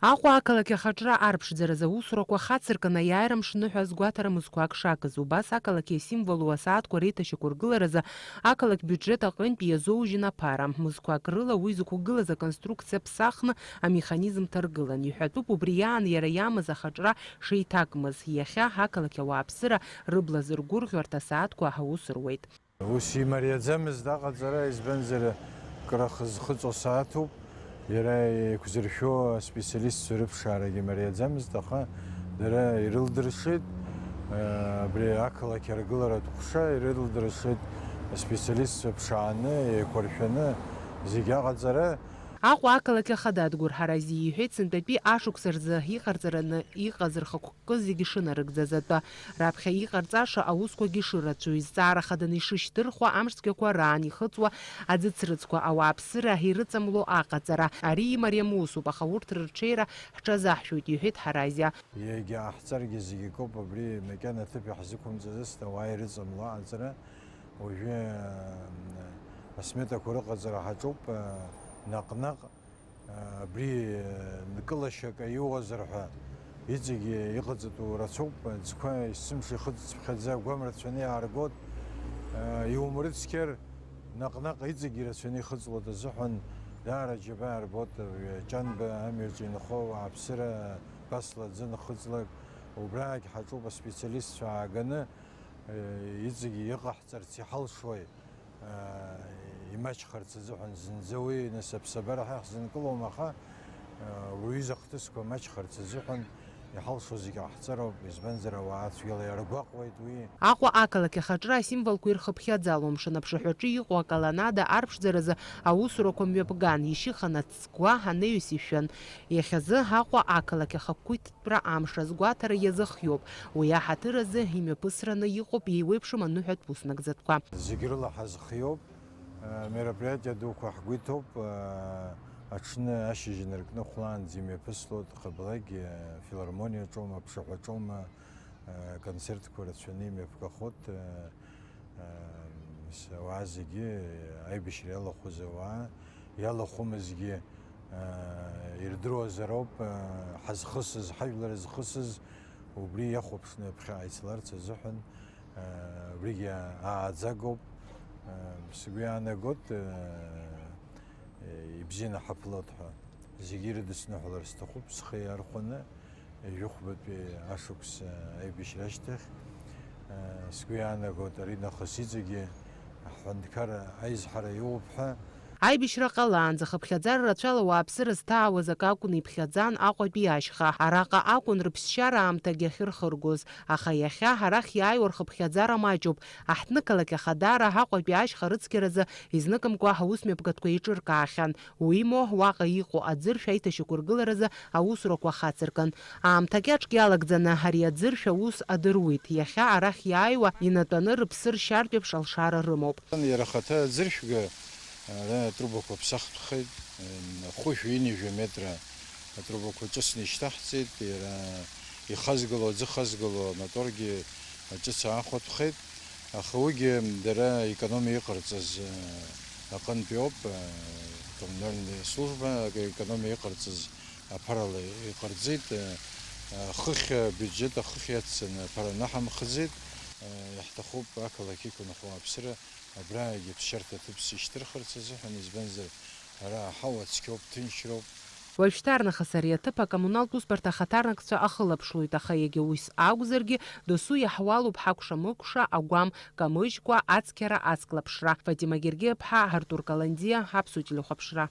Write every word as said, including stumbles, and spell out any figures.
Аҟәа ақалақь ахаҿра арԥшӡаразы аусурақәа хацыркын аиааира мшныҳәа азгәаҭара мызқәак шагыз, убас ақалақь асимволу асааҭқәа реиҭашьақәыргыларазы ақалақь биуџьет аҟынтә иазоужьын аԥара. Мызқәак рыла уи зықәгылаз аконструкциа ԥсахны амеханизм ҭаргылан. Иҳәатәуп убри аан иара иамаз ахаҿра шеиҭагмыз. Иахьа ақалақь ауааԥсыра рыбла зыргәырӷьо арҭ асааҭқәа аус руеит. Ус имариаӡамызт аҟаҵара, избанзар, крахы зхыҵуа сааҭуп, иара еиқәзыршәо аспециалистцәа рыԥшаарагьы мариаӡамызт, аха дара ирылдыршеит, э, абри ақалақь аргыларатә ҟәша ирылдыршеит аспециалистцәа ԥшааны, еиқәыршәаны зегь аҟаҵара. Аҟәа ақалақь ахада Адгәыр Ҳарази иҳәеит, сынтәатәи ашықәс рзы иҟарҵараны иҟаз рхықәкы зегьы шынарыгӡаз атәы. Раԥхьа иҟарҵаша аусқәагьы шырацәоу, изҵаара хаданы ишышьҭырхуа, амшцәгьақәа раан ихыҵуа аӡыцрыҵқәа, ауааԥсыра ирыҵамло аҟаҵара. Ари имариам усуп, аха урҭ рырҽеира ҳҽазаҳшәоит, иҳәеит Ҳаразиа. Иагьааҳҵаргьы зегь акоуп, абри макьана аҭыԥ иаҳзықәымҵаӡацт ауаа ирыҵамло аҟаҵара. Уажәы, э, асметақәа рыҟаҵара ҳаҿуп, э, наҟ-наҟ. Абри нкылашьак аиуазар ҳәа иҵегьы иҟаҵатәу рацәоуп, аӡқәа есымша ихыҵцыԥхьаӡа агәам рацәаны иааргоит, иумрыцқьар, наҟ-наҟ иҵегьы ирацәаны ихыҵлоит азыҳәан, даара аџьабаа рбоит, Ҷанба амҩаҿы инхо ауааԥсыра басла аӡы нхыҵлак, убраагь ҳаҿуп аспециалистцәа ааганы, иҵегьы иҟаҳҵарц иҳалшои? Имаҷхарц азыҳәан зынӡа уи, нас, аԥсабара ҳәа иаҳзынкылом, аха, уаҩы изы ахҭысқәа маҷхарц азыҳәан иҳалшо зегь ҟаҳҵароуп, избанзар, ауаа цәгьала иаргәаҟуеит уи. Аҟәа ақалақь ахаҿра асимволқәа ирхыԥхьаӡало, мшын аԥшаҳәаҿы иҟоу аколоннада арԥшӡаразы аусурақәа мҩаԥган, ишьыхан ацгәа анаҩс ишәын. Иахьазы Аҟәа ақалақь ахақәиҭтәра амш азгәаҭара иазыхиоуп. Уи аҳаҭыр азы имҩаԥысраны иҟоуп еиуеиԥшым аныҳәатә уснагӡатәқәа. Зегь рыла ҳазхиоуп. Мероприатиа дуқәа ҳгәы иҭоуп. Аҽны ашьыжь инаркны хәлаанӡа имҩаԥыслоит, Хаблагь, афилармониаҿоума, аԥшаҳәаҿоума, аконцертқәа рацәаны имҩаԥгахоит. Ес, ауаа зегьы, аибашьра иалахәыз ауаа, иалахәымызгьы, ирдыруазароуп, ҳазхысыз, ҳажәлар зхысыз, убри иахәаԥшны ԥхьаҟа ицаларц азыҳәан, убригьы ааӡагоуп. Сгәы иаанагоит, ибзианы ҳаԥылоит ҳәа. Зегьы ирыдысныҳәалар сҭахуп, схы иархәаны, жәохәбатәи ашықәс аибашьра ашьҭахь, сгәы иаанагоит, ари нахыс иҵегьы ҳҳәынҭқарра аизҳара иоуп ҳәа. Аибашьра ҟалаанӡа хыԥхьаӡара рацәала ауааԥсыра зҭаауаз акы акәны иԥхьаӡан Аҟәатәи ашьха. Араҟа акәын рыԥсшьара аамҭагьы ахьырхыргоз, аха иахьа арахь иааиуа рхыԥхьаӡара маҷуп. Аҳҭнықалақь ахадара Аҟәатәи ашьха рыцқьаразы изныкымкәа аусмҩаԥгатәқәа еиҿыркаахьан. Уимоу, уаҟа иҟоу аӡыршә аиҭашьақәыргыларазы аусурақәа хацыркын. Аамҭа кьаҿк иалагӡаны ари аӡыршә аус адыруеит. Иахьа арахь иааиуа инатәаны рыԥсы ршьартә еиԥш алшара рымоуп. Иара ахаҭа аӡыршәга ара атрубақәа ԥсахтәхеит, хәышә ҩынҩажәа метра атрубақәа ҿыцны ишьҭаҳҵеит, иара ихазгало, аӡы хазгало амоторгьы ҿыц аахәатәхеит. Аха уигьы дара аекономиа иҟарҵаз, э, аҟынтәи ауп, э, коммунальная служба аекономиа иҟарҵаз аԥарала иҟарҵеит, э, э, хыхь, абиуџьет ахыхь иацҵаны аԥара наҳамхӡеит, э, иаҳҭахуп ақалақь иқәынхо ауааԥсыра абраагьы ԥсшьарҭа ҭыԥс ишьҭырхырц азыҳәан, избанзар, ара аҳауа цқьоуп, ҭынчроуп. Уажәшьҭарнахыс ари аҭыԥ акоммуналтә усбарҭа ахаҭарнакцәа ахылаԥшлоит, аха иагьа ус акәзаргьы, досу иаҳуалуп ҳакәша-мыкәша, агәам камыжькәа, ацқьара, ацклаԥшра. Фатима Гергиаԥҳа, Артур Каландиа, Аԥсуа телехәаԥшра.